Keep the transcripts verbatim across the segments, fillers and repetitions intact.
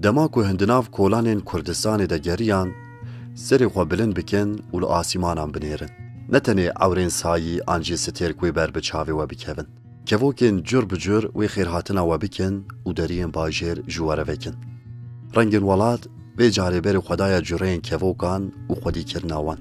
Dema ku hin di nav kolanên Kurdistanê de geriyan, serê xwe bilind bikin û li asîmanan binêrin. Ne tenê ewrên sayî an jî stêrk wê ber bi çavê we bikevin. Kevokên cur bi cur wê xêrhatina we bikin û deriyên bajêr ji we re vekin. Rengên welat vê carê berê xwe daye cureyên kevokan û xwedîkirina wan.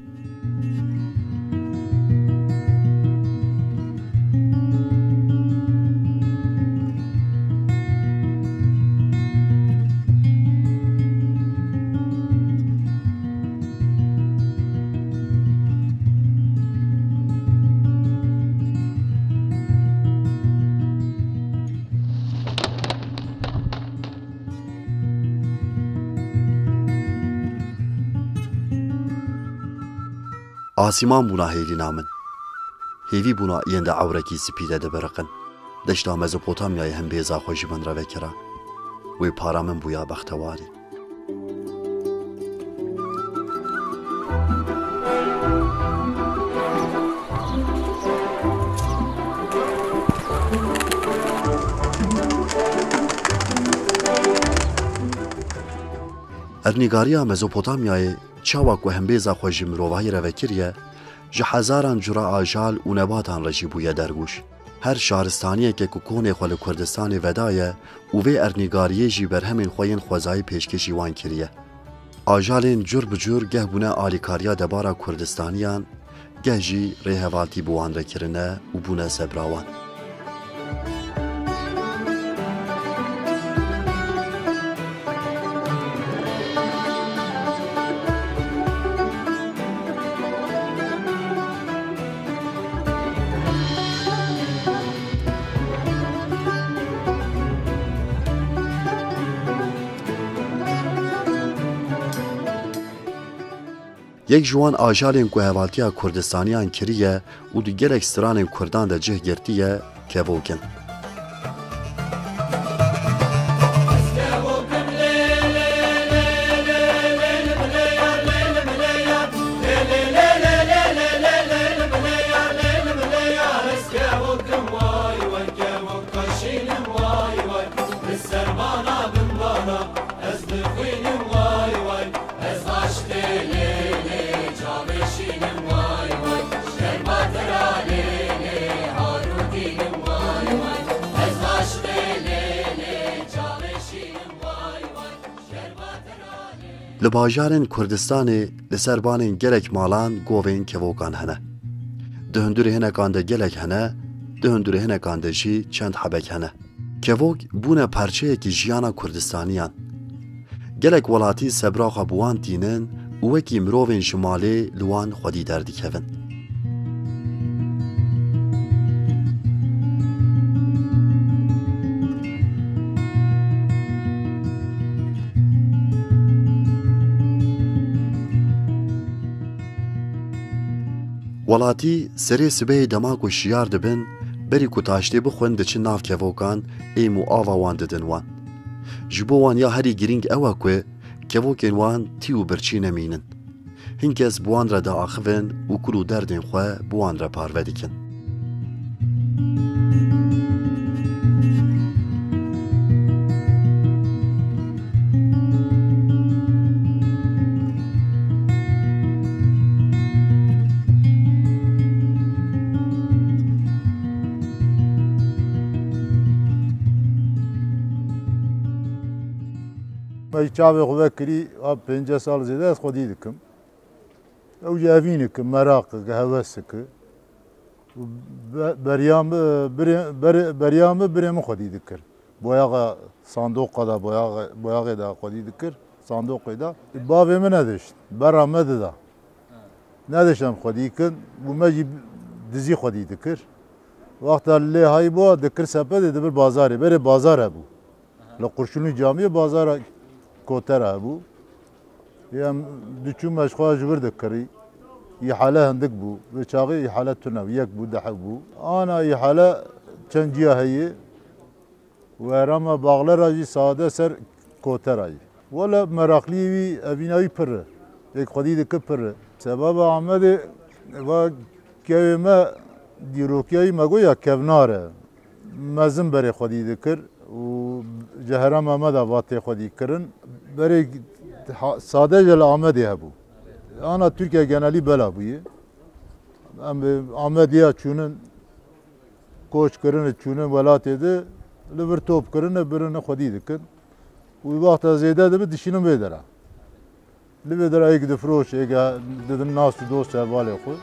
Asîman bûna hêvîna min. Hêvî bûna yên di ewrekî spî de dibiriqin. Deşta Mezopotamyayê hin bêza xwe ji min re vekira. Wê para min bûya bextewarî. Erdnîgariya Mezopotamyayê çawa ku hembêza xwe ji mirovahî re vekiriye, ji hezaran cura ajal û nebatan re jî bûye dergûş. Her şaristaniyeke ku konê xwe li Kurdistanê vedaye û vê erdnîgariyê jî berhemên xwe yên xwezayî pêşkêşî wan kiriye. Ajalên cur bi cur geh bûne alîkariya debara Kurdistaniyan, geh jî rêhevaltî bi wan re kirine û bûne sebra wan. Yek ji wan ajalên ku hevaltiya Kurdistaniyan kiriye û di gelek stranên Kurdan de cih girtiye, kevok in. Li bajarên Kurdistanê li ser banên gelek malan govên kevokan hene. Di hundurê hinekan de gelek hene, di hundurê hinekan de jî çend hebek hene. Kevok bûne parçeyekî jiyana Kurdistaniyan. Gelek welatî sebra xwe bi wan tînin û wekî mirovên ji malê li wan xwedî derdikevin. Welatî serê sibehê dema ku şiyar dibin, berî ku taştê bixwin diçin nav kevokan, êm û ava wan didin wan. Ji bo wan ya herî girîng ew e ku kevokên wan tî û birçî nemînin. Hin kes bi wan re diaxivin û kul û derdên xwe bi wan re parve dikin. Me ji çavê xwe vekirî, a pêncî sal zêde ez xwedî dikim. Ew jî evînik e, meraq e, hewes e. Be-, beriya min, birê, berê, beriya min birê min xwedî dikir. Boyaxa sandoqa da, boyaxa, boyaxê da xwedî dikir, sandoqê da. Bavê min nedişt, berra me dida. Nedişt em xwedî kin, û me jî dizî xwedî dikir. Wexta lê hay bû, dikir sepetê, dibir bazarê, berê bazar hebû. Li Qurşûnî camiyê bazara kotera hebû. Em diçû me ji xwe ji vir dikirî. Îhale hindik bû. Vê çaxê îhale tune bû. Yek bû, deh bû. Ana îhale çend ciya heye. Werama Baxlera jî sade ser kotera yî. Wele meraqliyê wî evîna wî pir e. Êk xwedî dike pir e. Sebeba Amedê va kevê me dîrokiya wî me goya kevnar e. Mezin berê xwedî dikir û Ji herêma me de va tê xwedî kirin. Berê ha-, sade jî li Amedê hebû. Ana Tirkiye genelî bela bûye. Em bi Amediya çûnin, koç kirine, çûnin welatê de, li vir top kirine, birine xwedî dikin. Û wexta zêde dibe, dişînin vê dera. Li vê dera êk difiroş, êk didin nas û dost hevalê xwe.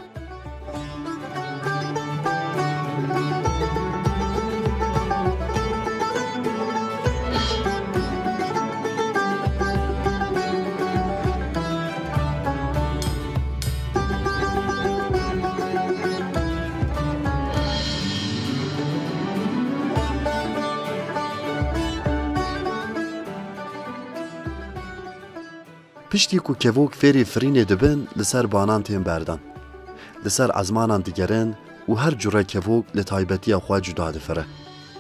Piştî ku kevok fêrî firînê dibin, li ser banan tên berdan. Li ser ezmanan digerin û her cure kevok li taybetiya xwe cuda difire.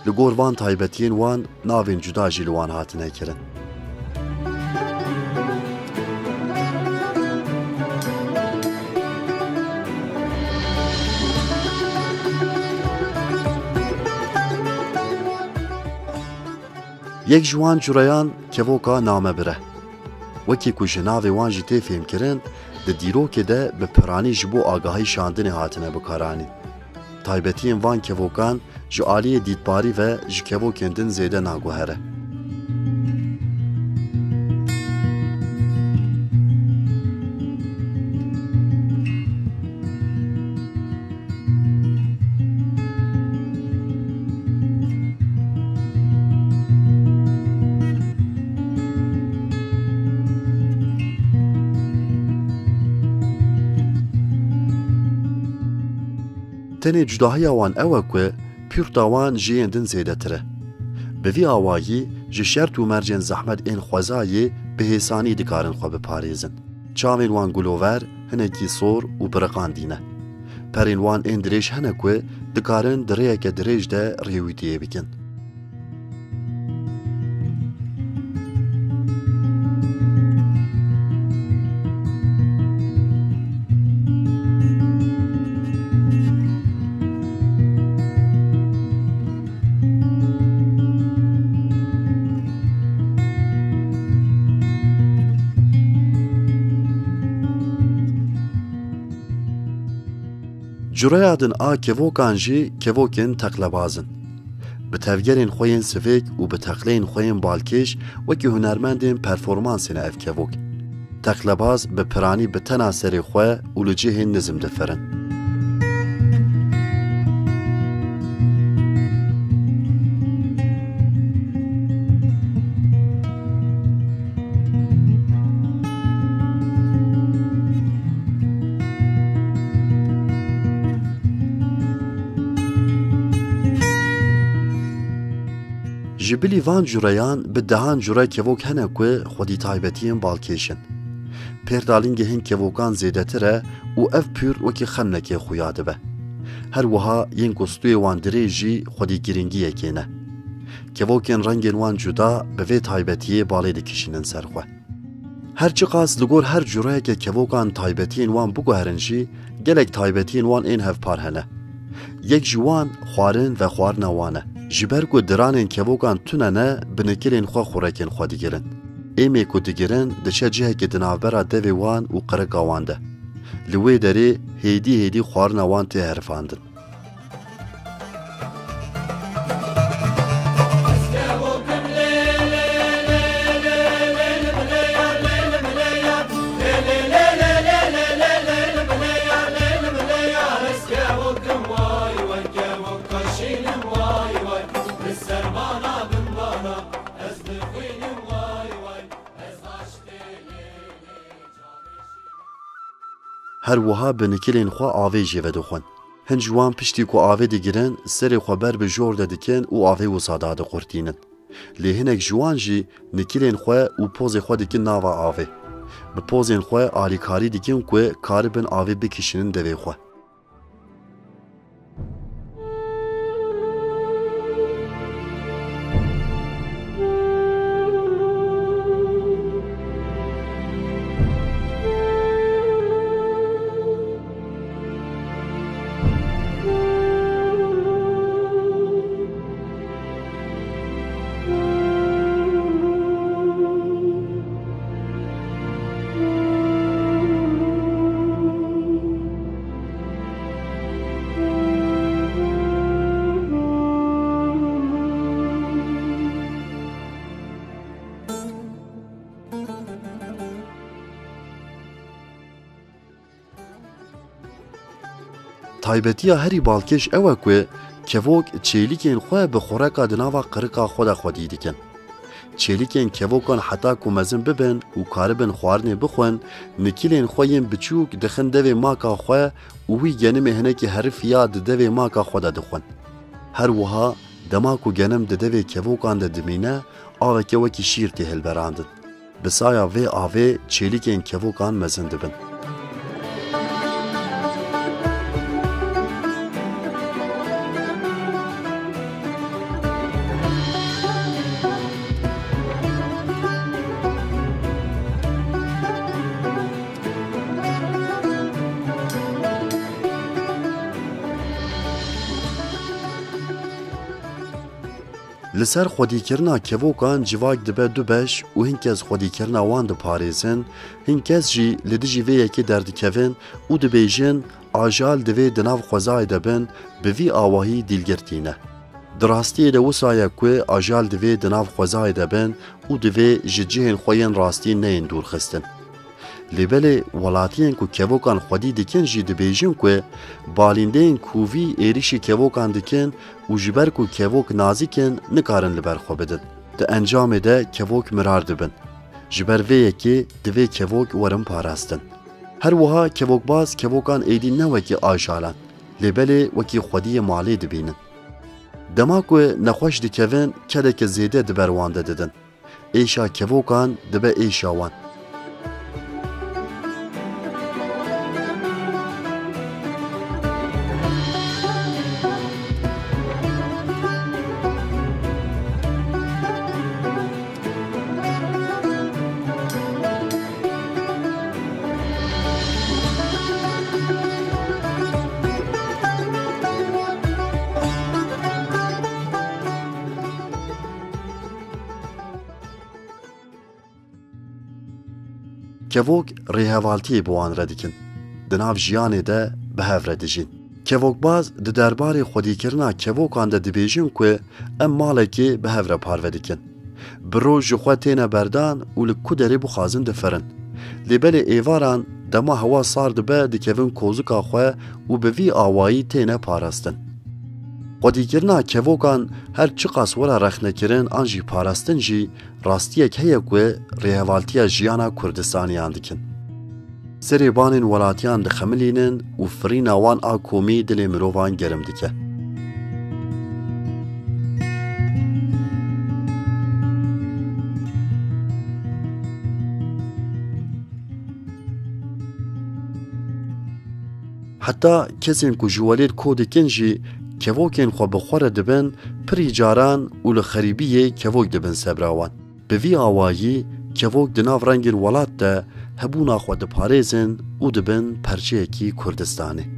Li gor van taybetiyên wan navên cuda jî li wan hatine kirin. Yek ji wan cureyan kevoka namebir e. Wekî ku ji navê wan jî tê fêhmkirin, di dîrokê de bi piranî ji bo agahî şandinê hatine bikaranîn. Taybetiyên van kevokan ji aliyê dîtbarî ve ji kevokên din zêde naguhere. Tenê cudahiya wan ew e ku pîrta wan ji yên din zêdetir e. Bi vî awayî ji şert û mercên zehmet ên xwezayê bi hêsanî dikarin xwe biparêzin. Çavên wan gulover, hinekî sor û biriqandî ne. Perên wan ên dirêj hene ku dikarin di rêyeke dirêj de rêwîtiyê bikin. Cureya din a kevokan jî kevokên teqlebaz in. Bi tevgerên xwe yên sivik û bi teqleyên xwe yên balkêş wekî hunermendên performansê ne ev kevok. Teqlebaz bi piranî bi tena serê xwe û li cihên nizm difirin. Ji bilî van cureyan bi dehan cure kevok hene ku xwedî taybetiyên balkêş in. Pêrdalingê hin kevokan zêdetir e û ev pûr wekî xemlekê xuya dibe. Her wiha yên ku stûyê wan dirêj jî xwedî girîngiyekê ne. Kevokên rengên wan cuda bi vê taybetiyê balê dikişînin ser xwe. Her çiqas li gor her cureyeke kevokan taybetiyên wan biguherin jî, gelek taybetiyên wan ên hevpar hene. Yek ji wan xwarin ve xwarina wan e. Ji ber ku diranên kevokan tune ne, bi nikilên xwe xurekên xwe digirin. Êmê ku digirin, diçe cihekê di navbera devê wan û qirika wan de. Li wê derê hêdî hêdî xwarina wan tê herifandin. Her wiha bi nikilên xwe avê jê vedixwin. Hin ji wan piştî ku avê digirin, serê xwe ber bi jor de dikin û avê wisa dadiqurtînin. Lê hinek ji wan jî nikilên xwe û pozê xwe dikin nava avê. Bi pozên xwe alîkarî dikin ku karibin avê bikişînin devê xwe. Taybetiya herî balkêş ew e ku kevok çêlîkên xwe bi xureka di nava qirika xwe de xwedî dikin. Çêlîkên kevokan heta ku mezin bibin û karibin xwarinê bixwin, nikilên xwe yên biçûk dixin devê maka xwe û wî genimê hinekî herif ya di devê maka xwe de dixwin. Her wiha dema ku genim di devê kevokan de dimîne, aveke wekî şîr tê hilberandin. Bi saya vê avê çêlîkên kevokan mezin dibin. Li ser xwedîkirina kevokan civak dibe du beş û hin kes xwedîkirina wan diparêzin, hin kes jî li dijî vê yekê derdikevin û dibêjin, ajal divê di nav xwezayê de bin, bi vî awahî dîlgir tîne. Di rastiyê de wisa ye ku ajal divê di nav xwezayê de bin û divê ji cihên xwe yên rastî neyên dûr xistin. Lê belê welatiyên ku kevokan xwedî dikin jî dibêjin ku balîndeyên kûvî êrîşî kevokan dikin û ji ber ku kevok nazik in, nikarin li ber xwe bidin. Di encamê de kevok mirar dibin. Ji ber vê yekê divê kevok werin parastin. Her wiha kevokbaz kevokan êdî ne wekî ajalan, lê belê wekî xwediyê malê dibînin. Dema ku nexweş dikevin, kedeke zêde di ber wan de didin. Êşa kevokan dibe êşa wan. Kevok rêhevaltiyê bi wan re dikin. Di nav jiyanê de bi hev re dijîn. Kevokbaz di derbarê xwedîkirina kevokan de dibêjin ku em malekê bi hev re parve dikin. Bi roj ji xwe têne berdan û li ku derê bixwazin difirin. Lê belê êvaran dema hewa sar dibe dikevin kozika xwe û bi vî awayî têne parastin. Xwedîkirina kevokan her çiqas were rexnekirin an jî parastin jî rastiyek heye ku rêhevaltiya jiyana Kurdistaniyan dikin. Serê banên welatiyan dixemilînin û firîna wan a komî dilê mirovan germ dike. Heta kesên ku ji welêt ko dikin jî kevokên xwe bi xwe re dibin, pirî caran û li xerîbiyê kevok dibin sebra wan. Bi vî awayî kevok di nav rengên welat de hebûna xwe diparêzin û dibin perçeyekî Kurdistanê.